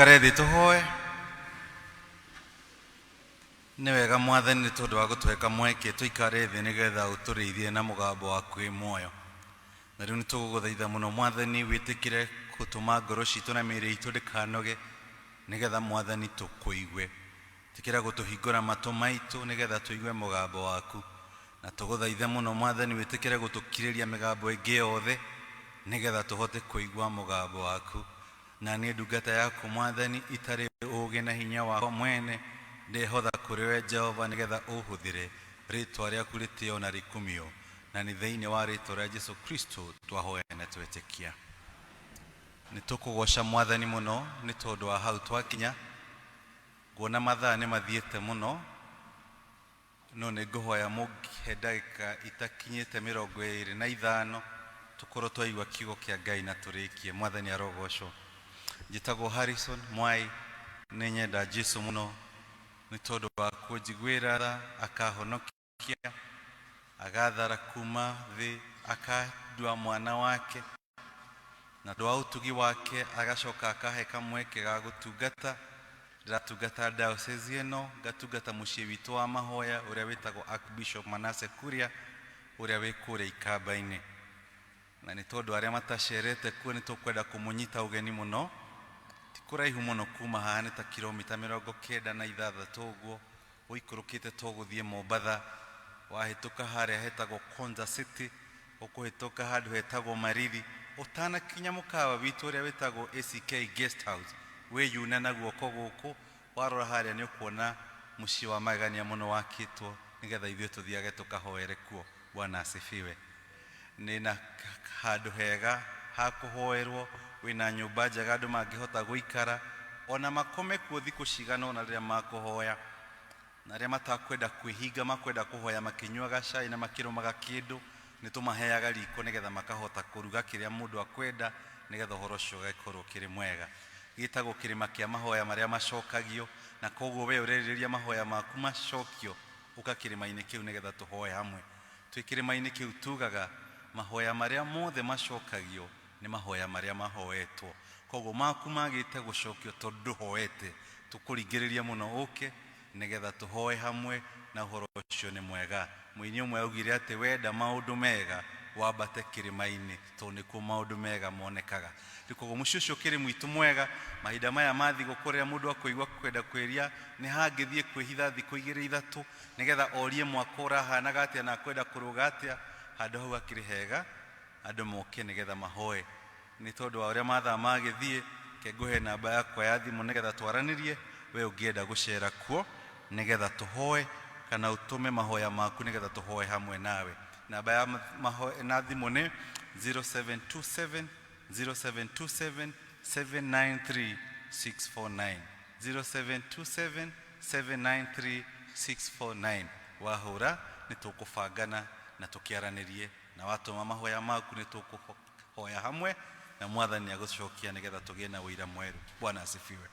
Tũikare thĩ tũhoe. Nĩ wega Mwathani nĩ tondũ wa gũtũhe kamweke tũikare thĩ nĩgetha ũtũrĩithie na mũgambo waku wĩ muoyo. Na rĩu nĩ tũgũgũthaitha mũno Mwathani wĩtĩkĩre gũtũma ngoro citũ na mĩĩrĩ itũ ndĩkanoge nĩgetha Mwathani tũkũigue. Ĩtĩkĩra gũtũhingũra matũ maitũ nĩgetha tũigue mũgambo waku. Na tũgũthaithe mũno Mwathani wĩtĩkĩre gũtũkirĩria mĩgambo ĩngĩ yothe nĩgetha tũhote kũigua mũgambo waku. Na niĩ ndungata yaku Mwathani, itarĩ ũũgĩ na hinya wakwa mwene, ndehotha kũrĩ we Jehova nĩgetha ũhũthĩre rĩĩtwa rĩaku rĩtĩo na rĩkumio. Na nĩ thĩinĩ wa rĩĩtwa rĩa Jesu Kristo twahoya na twetĩkia. Nĩ tũkũgoca Mwathani mũno nĩ tondũ wa hau twakinya. Nguona mathaa nĩ mathiĩte mũno, no nĩ ngũhoya mũngĩhe ndagĩka itakinyĩte 25 tũkorwo twaigua kiugo kĩa Ngai na tũrĩkie. Mwathani arogocwo. Njĩtagwo Harrison Mwai, nĩ nyenda Jesu mũno nĩ tondũ wa kũnjiguĩra tha akahonokia, agathara kuma thĩ akandua mwana wake. Na ũndũ wa ũtugi wake agacoka akahe kamweke ga gũtungata. Ndĩratungata diocese ĩno, ngatungata mũciĩ witũ wa mahoya ũrĩa wĩtagwo Archbishop Manasseh Kuria ũrĩa wĩ kũrĩa Ikamba-inĩ. Na nĩ tondũ arĩa matacerete kuo nĩ tũkwenda kũmũnyita ũgeni mũno. Ti kũraihu mũno kuma haha, nĩ ta kilomita 96 ũguo, ũikũrũkĩte to gũthiĩ Mombatha, wahĩtũka harĩa hetagwo Konza City, ũkũhĩtũka handũ hetagwo Mariri, ũtanakinya mũkawa witũ ũrĩa wĩtagwo ACK Guest House, wĩyuna na guoko gũkũ, warora harĩa nĩ ũkuona mũciĩ wa magegania mũno wakĩtwo nĩgetha ithuĩ tũthiage tũkahoere kuo. Bwana asifiwe. Nĩ na handũ hega ha kũhoerwo, wĩna nyũmba njega andũ mangĩhota gũikara, ona makome kuo thikũ cigana ũna rĩrĩa makũhoya. Na arĩa matakwenda kwĩhinga makwenda kũhoya makĩnyuaga cai na makĩrũmaga kĩndũ, nĩ tũmaheaga riko nĩgetha makahota kũruga kĩrĩa mũndũ akwenda nĩgetha ũhoro ũcio ũgagĩkorwo ũkĩrĩ mwega. Gĩtagwo kĩrĩma kĩa mahoya marĩa macokagio, na koguo we ũrerirĩria mahoya maku macokio, ũka kĩrĩma-inĩ kĩu nĩgetha tũhoe hamwe. Twĩ kĩrĩma-inĩ kĩu tugaga mahoya marĩa mothe macokagio nĩ mahoya marĩa mahoetwo. Koguo maku magĩte gũcokio tondũ ndũhoete, tũkũringĩrĩria mũno ũke nĩgetha tũhoe hamwe na ũhoro ũcio nĩ mwega. Mũini ũmwe augire atĩ wenda maũndũ mega wambate kĩrĩma-inĩ tondũ nĩkuo maũndũ mega monekaga. Rĩu koguo mũciĩ ũcio ũkĩrĩ mwitũ mwega, mahinda maya ma thigũkũ rĩrĩa mũndũ akũigua kwenda kwĩria nĩ hangĩthiĩ kwĩhitha thikũ igĩrĩ ithatũ nĩgetha orie mwaka ũrahanaga atĩa na akwenda kũrũga atĩa, handũ hau hakĩrĩ hega andũ moke nĩgetha mahoe. Nĩ tondũ wa ũrĩa mathaa magĩthiĩ, reke ngũhe namba yakwa ya thimũ nĩgetha twaranĩrie, we ũngĩenda gũcera kuo nĩgetha tũhoe kana ũtũme mahoya maku nĩgetha tũhoe hamwe nawe. Namba ya na thimũ nĩ 0727 0727 793 649 0727 793 649. Wahũra nĩ tũkũbangana na tũkĩaranĩrie, na watũma mahoya maku nĩ tũkũhoya hamwe na Mwathani agũcokia nĩgetha tũgĩe na ũira mwerũ. Bwana asifiwe.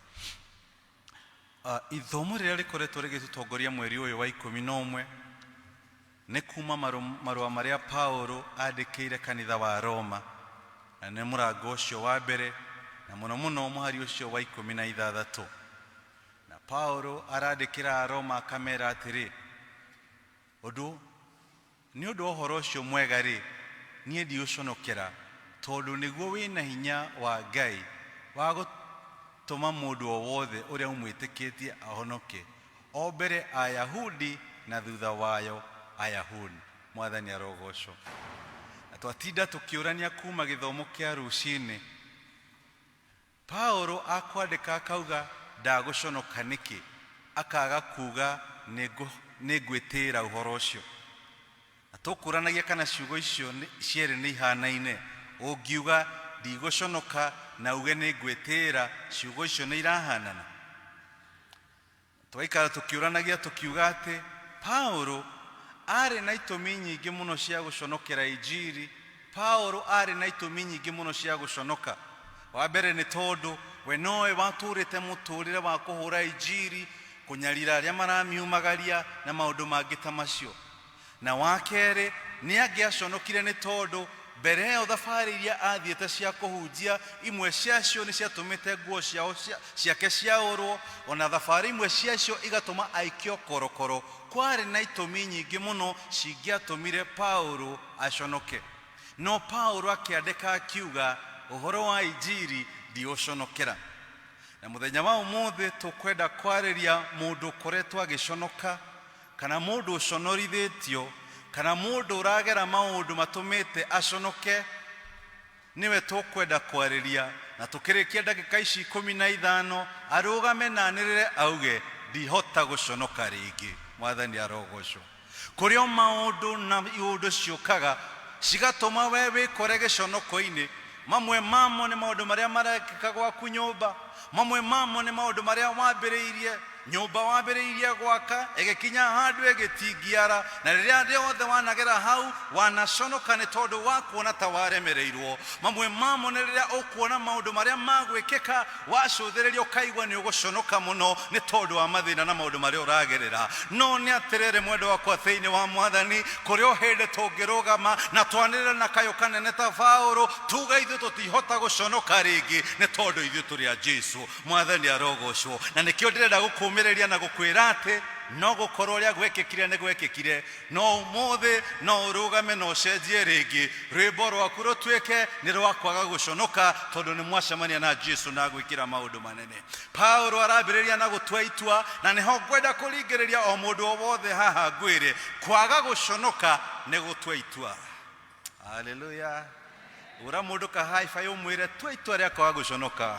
Ithomo rĩrĩa rĩkoretwo rĩgĩtũtongoria mweri ũyũ wa 11 nĩ kuma marũa marĩa Paulo andĩkĩire kanitha wa Roma, na nĩ mũrango ũcio wa mbere na mũno mũno mũhari ũcio wa 16. Na Paulo arandĩkĩra Aroma akamera atĩrĩ, ũndũ nĩ ũndũ wa ũhoro ũcio mwega-rĩ, niĩ ndigũconokera, tondũ nĩguo wĩna hinya wa Ngai wa gũtũma mũndũ o wothe ũrĩa ũmwĩtĩkĩtie ahonoke, o mbere Ayahudi na thutha wayo Ayahuni. Mwathani arogocwo. Na twatinda tũkĩũrania kuma gĩthomo kĩa rũcinĩ, Paulo akwandĩka akauga ndagũconoka nĩkĩ, akaga kuga nĩngwĩtĩĩra ũhoro ũcio. Na tũkũranagia kana ciugo icio cierĩ nĩ ihanaine. Ũngiuga ndigũconoka na uge nĩngwĩtĩĩra, ciugo icio nĩ irahanana? Twaikara tũkĩũranagia tũkiuga atĩ Paulo aarĩ na itũmi nyingĩ mũno cia gũconokera Injiri. Paulo aarĩ na itũmi nyingĩ mũno cia gũconoka. Wa mbere nĩ tondũ we nowe watũũrĩte mũtũũrĩre wa kũhũra Injiri, kũnyarira arĩa maramiumagaria na maũndũ mangĩ ta macio. Na wa kerĩ, nĩ angĩaconokire nĩ tondũ Mbere ĩyo thabarĩ iria athiĩte cia kũhunjia, imwe ciacio nĩ ciatũmĩte nguo ciao ciake ciaũrwo, ona thabarĩ imwe ciacio igatũma aikio korokoro. Kwarĩ na itũmi nyingĩ mũno cingĩatũmire Paulo aconoke. No Paulo akĩandĩka akiuga, ũhoro wa injiri ndiũconokera. Na mũthenya wa ũmũthĩ tũkwenda kwarĩria mũndũ ũkoretwo agĩconoka, kana mũndũ ũconorithĩtio, kana mũndũ ũragera maũndũ matũmĩte aconoke. Nĩwe tũkwenda kwarĩria, na tũkĩrĩkia ndagĩka ici 15 arũgame na anĩrĩre auge, ndihota gũconoka rĩngĩ. Mwathani arogocwo. Kũrĩ o maũndũ na iũndũ ciũkaga cigatũma we wĩkore gĩconoko-inĩ. Mamwe mamo nĩ maũndũ marĩa marekĩka gwaku nyũmba, mamwe mamo nĩ maũndũ marĩa wambĩrĩirie nyũmba, wambĩrĩirie gwaka ĩgĩkinya handũ ĩgĩtingiara, na rĩrĩa rĩothe wanagera hau wanaconoka nĩ tondũ wa kuona ta waremereirwo. Mamwe mamo nĩ rĩrĩa ũkuona maũndũ marĩa magwĩkĩka, wacũthĩrĩria ũkaigua nĩ ũgũconoka mũno nĩ tondũ wa mathĩna na maũndũ marĩa ũragerera. No nĩ atĩrĩrĩ, mwendo wakwa thĩinĩ wa Mwathani, kũrĩ o hĩndĩ tũngĩrũgama na twanĩrĩre na kayũ kanene ta Paũlũ, tuge ithuĩ tũtihota gũconoka rĩngĩ nĩ tondũ ithuĩ tũrĩ a Jesũ. Mwathani arogocwo. Na nĩkĩo ndĩrenda gũkũmĩrĩria na gũkwĩra atĩ no gũkorwo ũrĩa gwekĩkire nĩ gwekĩkire, no ũmũthĩ no ũrũgame na ũcenjie rĩngĩ, rwĩmbo rwaku rũtuĩke nĩ rwa kwaga gũconoka, tondũ nĩ mwacemania na Jesũ na agwĩkĩra maũndũ manene. Paulo arambĩrĩria na gũtua itua, na nĩho ngwenda kũringĩrĩria o mũndũ o wothe haha ngwĩre, kwaga gũconoka nĩ gũtua itua. Haleluya. Ũra mũndũ ka high five ũmwĩre, tua itua rĩa kwaga gũconoka.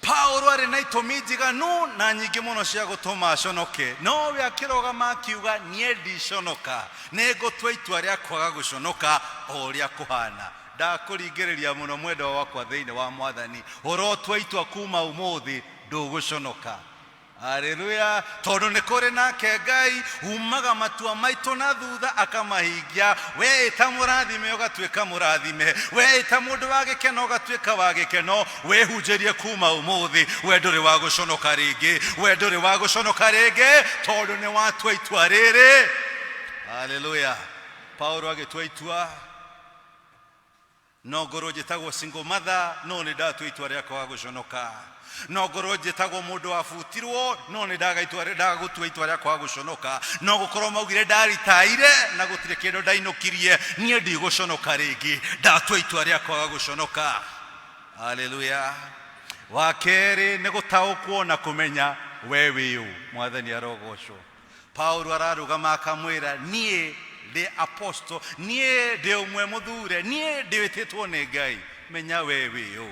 Paulo arĩ na itũmi njiganu na nyingĩ mũno cia gũtũma aconoke, no we akĩrũgama akiuga, niĩ ndiconoka, nĩ ngũtua itua rĩa kwaga gũconoka o ũrĩa kũhana. Ndakũringĩrĩria mũno mwendwa wakwa thĩinĩ wa Mwathani, ũrotua itua kuma ũmũthĩ ndũgũconoka. Haleluya. Tondũ nĩ kũrĩ nake Ngai umaga matua maitũ na thutha akamahingia. We ĩta mũrathime ũgatuĩka mũrathime, we ĩta mũndũ wa gĩkeno ũgatuĩka wa gĩkeno. Wĩhunjĩrie kuma ũmũthĩ, we ndũrĩ wa gũconoka rĩngĩ, we ndũrĩ wa gũconoka rĩngĩ, tondũ nĩ watua itua rĩrĩ. Haleluya. Paulo agĩtua itua, no ngorwo njĩtagwo single mother, no nĩ ndatua itua rĩa kwaga gũconoka. No ngorwo njĩtagwo mũndũ wabutirwo, no nĩ ndagũtua itua rĩa kwaga gũconoka. No gũkorwo maugire ndaritaire na gũtirĩ kĩndũ ndainũkirie, niĩ ndigũconoka rĩngĩ, ndatua itua rĩa kwaga gũconoka. Haleluya. Wa kerĩ nĩ gũtaũkwo na kũmenya we wĩ ũ. Mwathani arogocwo. Paulo ararũgama akamwĩra, niĩ ndĩ apostle, niĩ ndĩ ũmwe mũthure, niĩ ndĩtĩtwo nĩ Ngai. Menya we wĩ ũ.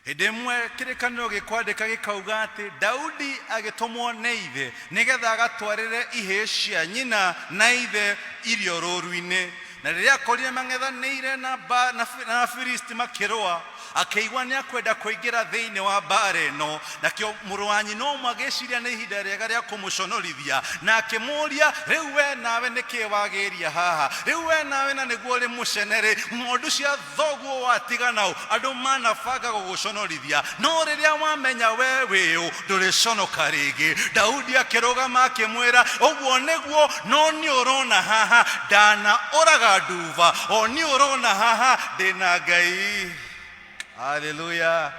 Hĩndĩ ĩmwe kĩrĩkanĩro gĩkwandĩka gĩkauga atĩ Daudi agĩtũmwo nĩ ithe nĩgetha agatwarĩre ihĩĩ cia nyina na ithe irio rũru-inĩ. Na rĩrĩa akorire mang'ethanĩire na Afilisti makĩrũa, akĩigua nĩ akwenda kũingĩra thĩinĩ wa mbaara ĩno. Nakĩo mũrũ wa nyina ũmwe agĩciria nĩ ihinda rĩega rĩa kũmũconorithia, na akĩmũũria, rĩu we nawe nĩ kĩĩ wagĩria haha? Rĩu we nawe na nĩguo ũrĩ mũcene-rĩ, ng'ondu cia thoguo watiga nao, andũ manabanga gũgũconorithia. No rĩrĩa wamenya we wĩ ũ, ndũrĩconoka rĩngĩ. Daudi akĩrũgama akĩmwĩra, ũguo nĩguo, no niĩ ũrona haha ndanaũraga nduba, o niĩ ũrona haha ndĩna Ngai. Haleluya.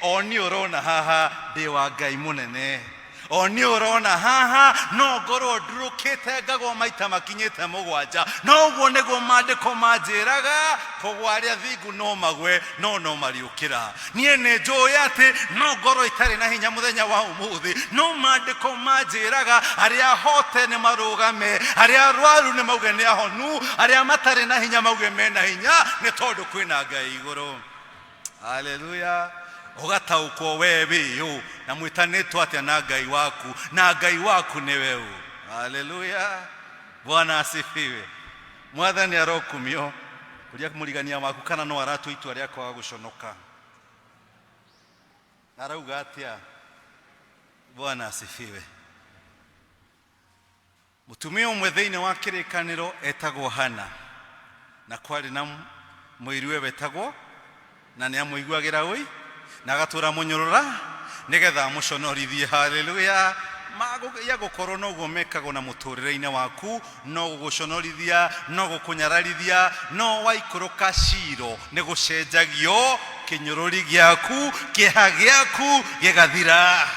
O niĩ ũrona haha ndĩ wa Ngai mũnene. O niĩ ũrona haha no ngorwo ndurũkĩte ngagwa maita makinyĩte mũgwanja, no ũguo nĩguo maandĩko manjĩraga, kũgwa arĩa thingu no magwe, no no mariũkĩra. Niĩ nĩ njũĩ atĩ no ngorwo itarĩ na hinya mũthenya wa ũmũthĩ, no maandĩko manjĩraga arĩa ahote nĩ marũgame, arĩa arwaru nĩ mauge nĩ ahonu, arĩa matarĩ na hinya mauge mena hinya, nĩ tondũ kwĩna Ngai igũrũ. Haleluya. Ũgataũkwo we wĩ ũ na mwĩtanĩtwo atĩa na Ngai waku, na Ngai waku nĩwe ũ. Haleluya. Bwana asifiwe. Mwathani arokumio. Ũria mũrigania waku kana no aratua itua rĩa kwaga gũconoka. Arauga atĩa? Bwana asifiwe. Mũtumia ũmwe thĩinĩ wa kĩrĩkanĩro etagwo Hana, na kwarĩ na mũiruwe wetagwo, na nĩ amũiguagĩra ũi, na agatũra mũnyũrũra nĩgetha amũconorithie. Haleluya. ya gũkorwo noguo mekagwo na mũtũrĩre-inĩ waku, no gũgũconorithia, no gũkũnyararithia, no waikũrũka Ciro nĩ gũcenjagio kĩnyũrũri gĩaku, kĩeha gĩaku gĩgathira.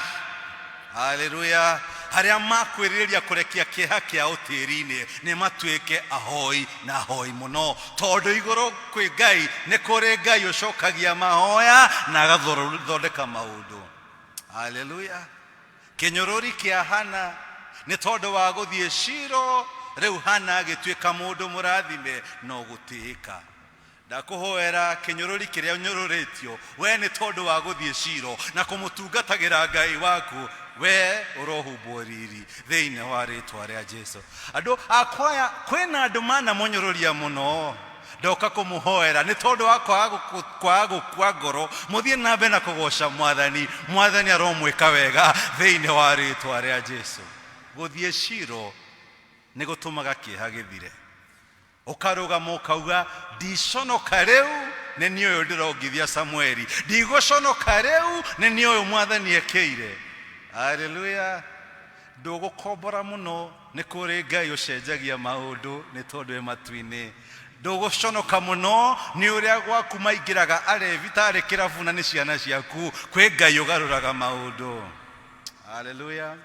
Haleluya. Arĩa makwĩrirĩria kũrekia kĩeha kĩao tĩri-inĩ nĩ matuĩke ahoi na ahoi mũno, tondũ igũrũ kwĩ Ngai nĩ kũrĩ Ngai ũcokagia mahoya na agathondeka maũndũ. Haleluya. Kĩnyũrũri kĩa Hana nĩ tondũ wa gũthiĩ Shilo, rĩu Hana agĩtuĩka mũndũ mũrathime no gũtĩĩka. Ndakũhoera kĩnyũrũri kĩrĩa ũnyũrũrĩtio we nĩ tondũ wa gũthiĩ Shilo na kũmũtungatagĩra Ngai waku, we ũrohumbwo riri thĩinĩ wa rĩtwa rĩa Jesu. Andũ akwaya, kwĩna andũ manamũnyũrũria mũno, ndoka kũmũhoera nĩ tondũ wa kwaga gũkua ngoro, mũthiĩ na mbere na kũgoca Mwathani. Mwathani aromwĩka wega thĩinĩ wa rĩtwa rĩa Jesu. Gũthiĩ Shilo nĩ gũtũmaga kĩeha gĩthire. Ũkarũgama ũkauga, ndiconoka rĩu nĩ niĩ ũyũ ndĩrongithia Samueli, ndigũconoka rĩu nĩ niĩ ũyũ Mwathani ekĩire. Haleluya. Ndũgũkombora mũno, nĩ kũrĩ Ngai ũcenjagia maũndũ nĩ tondũ e matu-inĩ. Ndũgũconoka mũno nĩ ũrĩa gwaku maingĩraga arevi tarĩ kĩrabu na nĩ ciana ciaku, kwĩ Ngai ũgarũraga maũndũ. Haleluya.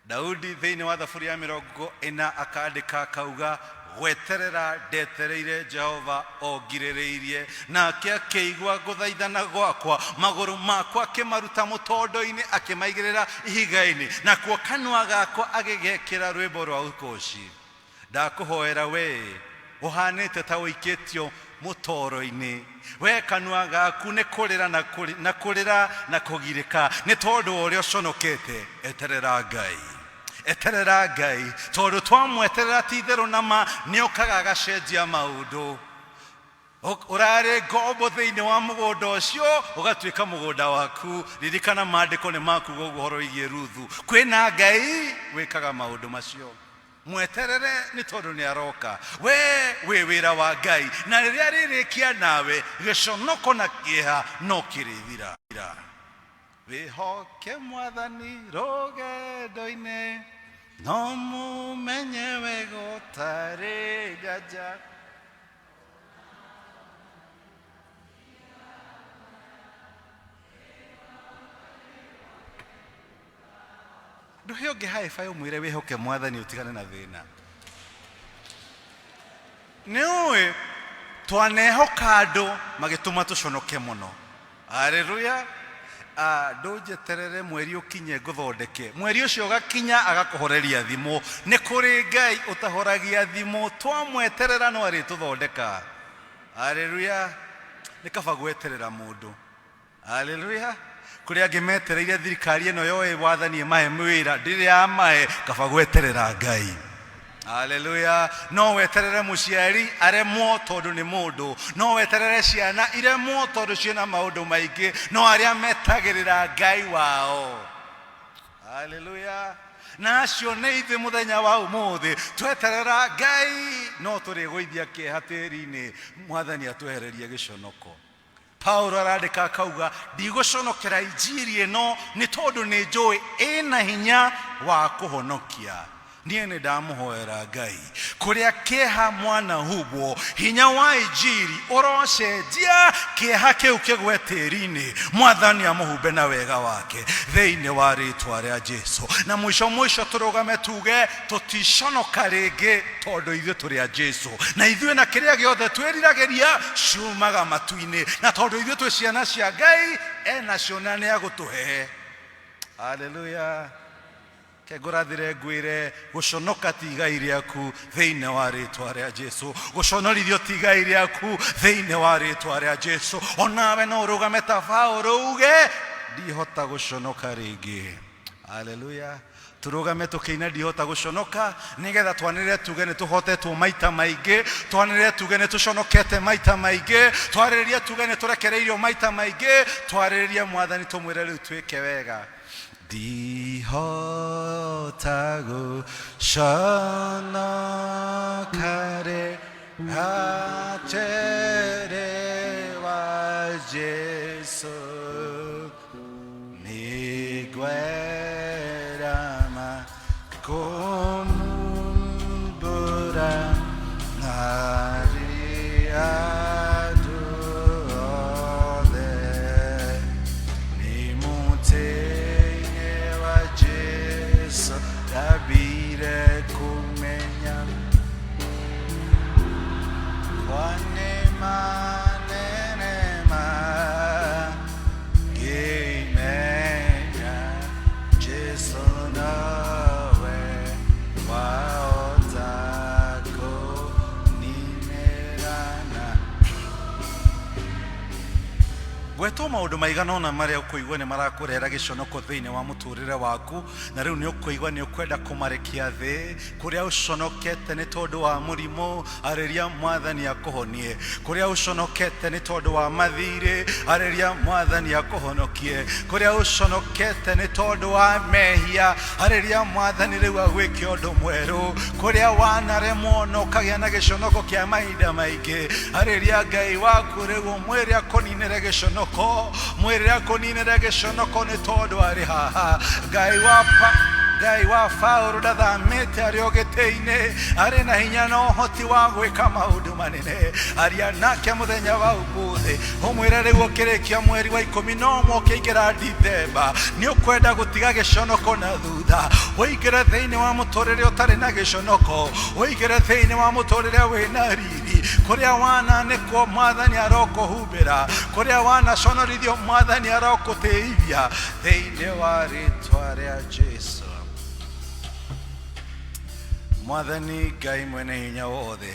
Daudi thĩinĩ wa thaburi ya 40 akandĩka akauga, gweterera ndetereire Jehova ongirĩrĩirie, nake akĩigua gũthaithana gwakwa, magũrũ makwa akĩmaruta mũtondo-inĩ akĩmaigĩrĩra ihiga-inĩ, nakuo kanua gakwa agĩgekĩra rwĩmbo rwa ũgoci. Ndakũhoera we ũhanĩte ta ũikĩtio mũtoro-inĩ, we kanua gaku nĩ kũrĩra na kũrĩra na kũgirĩka nĩ tondũ wa ũrĩa ũconokete. Eterera Ngai, eterera Ngai, tondũ twamweterera ti itherũ na ma nĩokaga agacenjia maũndũ. Ũrarĩ ngombo thĩinĩ wa mũgũnda ũcio, ũgatuĩka mũgũnda waku. Ririkana maandĩko nĩ makuga ũguo ũhoro wĩgiĩ Ruthu. Kwĩna Ngai wĩkaga maũndũ macio. Mweterere nĩ tondũ nĩ aroka. We wĩ wĩra wa Ngai, na rĩrĩa rĩrĩkia nawe, gĩconoko na kĩeha no kĩrĩthira. Wĩhoke Mwathani rũgendo-inĩ, no mũmenye we gũtarĩ nganja. Ndũhe ũngĩ high five ũmwĩre wĩhoke Mwathani ũtigane na thĩna. Nĩ ũĩ twanehoka andũ magĩtũma tũconoke mũno. Haleluya. Ndũnjeterere mweri ũkinye ngũthondeke. Mweri ũcio ũgakinya agakũhoreria thimũ. Nĩ kũrĩ Ngai ũtahoragia thimũ, twamweterera no arĩtũthondeka. Haleluya. Nĩ kaba gweterera mũndũ. Haleluya. Kũrĩ angĩ metereire thirikari ĩno yoe wathani ĩmahe wĩra, ndĩrĩ yamahe, kaba gweterera Ngai. Haleluya. No weterere mũciari aremwo tondũ nĩ mũndũ, no weterere ciana iremwo tondũ ciĩna maũndũ maingĩ, no arĩa metagĩrĩra Ngai wao. Haleluya. Na acio nĩ ithuĩ mũthenya wa ũmũthĩ tweterera Ngai no tũrĩgũithia kĩeha tĩri-inĩ, Mwathani atwehererie gĩconoko. Paulo arandĩka akauga, ndigũconokera injiri ĩno nĩ tondũ nĩ njũĩ ĩna hinya wa kũhonokia. Niĩ nĩ ndamũhoera Ngai kũrĩa kĩeha mwanahumbwo, hinya wa injiri ũrocenjia kĩeha kĩu kĩgwe tĩri-inĩ, Mwathani amũhumbe na wega wake thĩinĩ wa rĩtwa rĩa Jesu. Na mũico mũico tũrũgame tuge tũticonoka rĩngĩ tondũ ithuĩ tũrĩ a Jesu, na ithuĩ na kĩrĩa gĩothe twĩriragĩria ciumaga matu-inĩ, na tondũ ithuĩ twĩ ciana cia Ngai enacio na nĩ agũtũhe. Haleluya. Ke ngũrathire ngwĩre, gũconoka ti igai rĩaku thĩinĩ wa rĩtwa rĩa Jesu. Gũconorithio ti igai rĩaku thĩinĩ wa rĩtwa rĩa Jesu. Onawe no ũrũgame ta Paũlũ uge, ndihota gũconoka rĩngĩ. Haleluya. Tũrũgame tũkĩina ndihota gũconoka, nĩgetha twanĩrĩre tuge nĩ tũhotetwo maita maingĩ, twanĩrĩre tuge nĩ tũconokete maita maingĩ, twarĩrĩrie tuge nĩ tũrekereirio maita maingĩ, twarĩrĩrie Mwathani tũmwĩre rĩu twĩke wega. Ndihota gũconoka rĩ atere wa Jesu, nĩngwenda. Kũmumbũra harĩ andũ othe. Nĩ mũtĩ-inĩ wa Jesũ ndambire kũmenya kwa nĩ manene ma ngĩmenya Jesũ nowe wahota kũninĩra. Gwetwo maũndũ maigana ũna marĩa ũkũigua nĩ marakũrehera gĩconoko thĩinĩ wa mũtũrĩre waku, na rĩu nĩ ũkũigua nĩ ũkwenda kũmarekia thĩ. Kũrĩa ũconokete nĩ tondũ wa mũrimũ, arĩria Mwathani akũhonie. Kũrĩa ũconokete nĩ tondũ wa mathirĩ, arĩria Mwathani akũhonokie. Kũrĩa ũconokete nĩ tondũ wa mehia, arĩria Mwathani rĩu agwĩke ũndũ mwerũ. Kũrĩa wanaremwo na ũkagĩa na gĩconoko kĩa mahinda maingĩ, arĩria Ngai waku rĩu ũmwĩre akũninĩre gĩconoko, mwĩre akũninĩre gĩconoko nĩ tondũ arĩ haha. Ngai wa Ngai wa Paũlũ ndathamĩte arĩ o gĩtĩ-inĩ, arĩ na hinya na ũhoti wa gwĩka maũndũ manene. Aria nake mũthenya wa ũmũthĩ, ũmwĩre rĩu ũkĩrĩkia mweri wa 11 ũkĩingĩra Dithemba, nĩ ũkwenda gũtiga gĩconoko na thutha, ũingĩre thĩinĩ wa mũtũrĩre ũtarĩ na gĩconoko, ũingĩre thĩinĩ wa mũtũrĩre wĩna riri. Kũrĩa wananĩkwo Mwathani arokũhumbĩra, kũrĩa wanaconorithio Mwathani arokũtĩithia thĩinĩ wa rĩtwa rĩa Jesũ. Mwathani Ngai mwene hinya wothe,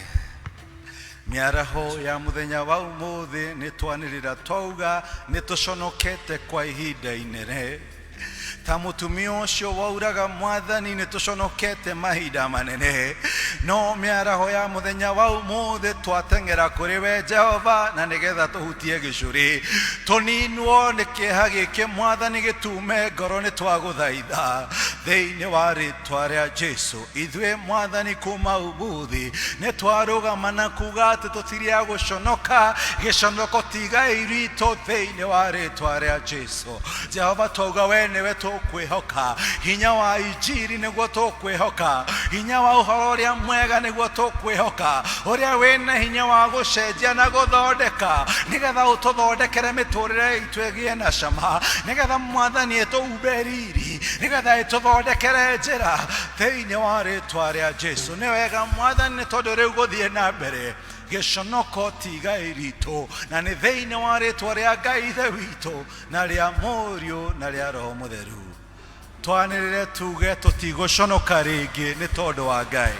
mĩaraho ya mũthenya wa ũmũthĩ nĩ twanĩrĩra twauga nĩ tũconokete kwa ihinda inene. Ta mũtumia ũcio wauraga Mwathani nĩ tũconokete mahinda manene, no mĩaraho ya mũthenya wa ũmũthĩ twateng'era kũrĩ we Jehova, na nĩgetha tũhutie gĩcũrĩ tũninwo nĩ kĩeha gĩkĩ Mwathani gĩtume ngoro, nĩ twagũthaitha thĩinĩ wa rĩtwa rĩa Jesũ. Ithuĩ Mwathani kuma ũmũthĩ nĩ twarũgama na kuga atĩ tũtirĩ a gũconoka, gĩconoko ti igai ritũ thĩinĩ wa rĩtwa rĩa Jesũ. Jehova twauga we nĩwe tũkwĩhoka, hinya wa injiri nĩguo tũkwĩhoka, hinya wa ũhoro ũrĩa mwega nĩguo tũkwĩhoka, ũrĩa wĩna hinya wa gũcenjia na gũthondeka, nĩgetha ũtũthondekere mĩtũrĩre itũ ĩgĩe na cama, nĩgetha Mwathani ĩtũhumbe riri, nĩgetha ĩtũthondekere njĩra thĩinĩ wa rĩtwa rĩa Jesũ. Nĩ wega Mwathani nĩ tondũ rĩu gũthiĩ na mbere gĩconoko ti igai ritũ, na nĩ thĩinĩ wa rĩtwa rĩa Ngai Ithe witũ na rĩa Mũriũ na rĩa Roho Mũtheru twanĩrĩre tuge tũtigũconoka rĩngĩ nĩ tondũ wa Ngai.